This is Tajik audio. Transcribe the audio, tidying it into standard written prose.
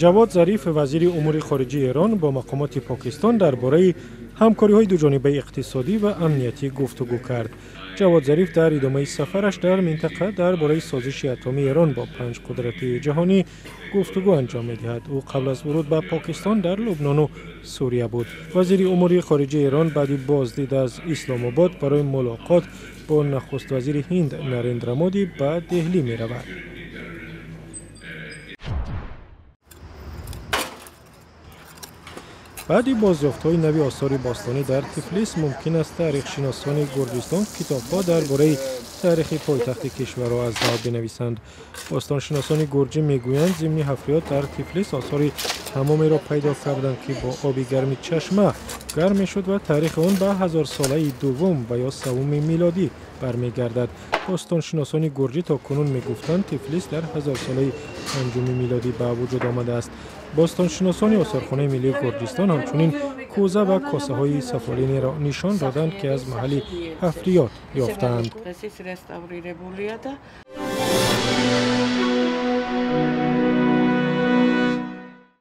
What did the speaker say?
Ҷавод Зариф, вазири умури хориҷии Эрон, бо мақомоти Покистон дар бораи ҳамкориҳои дуҷонибаи иқтисодӣ ва амниятӣ гуфтугӯ кард. Ҷавод Зариф дар идомаи сафараш дар минтақа дар бораи созиши атомии Эрон бо панҷ қудрати ҷаҳонӣ гуфтугӯ анҷом медиҳад. Ӯ қабл аз вуруд ба Покистон дар Лубнону Сурия буд. Вазири умури хориҷаи Эрон баъди боздид аз Исломобод барои мулоқот бо нахуствазири Ҳинд Нарендра Моди ба Деҳлӣ меравад. Баъди бозёфтҳои нави осори бостонӣ дар Тифлис мумкин аст таърихшиносони Гурҷистон китобҳо дар бораи таърихи пойтахти кишварро аз нав бинависанд. Бостоншиносони гурҷӣ мегӯянд, зимни ҳафриёт дар Тифлис осори ҳамомеро пайдо карданд, ки бо оби гарми чашма гарм мешуд ва таърихи он ба ҳазорсолаи дуввум ва ё севуми милодӣ бармегардад. Бостоншиносони гурҷӣ то кунун мегуфтанд, Тифлис дар ҳазорсолаи панҷуми милодӣ ба вуҷуд омадааст. Бостоншиносони осорхонаи миллии Гурҷистон ҳамчунин кӯза ва косаҳои сафолинеро нишон доданд, ки аз маҳалли ҳафриёт ёфтаанд.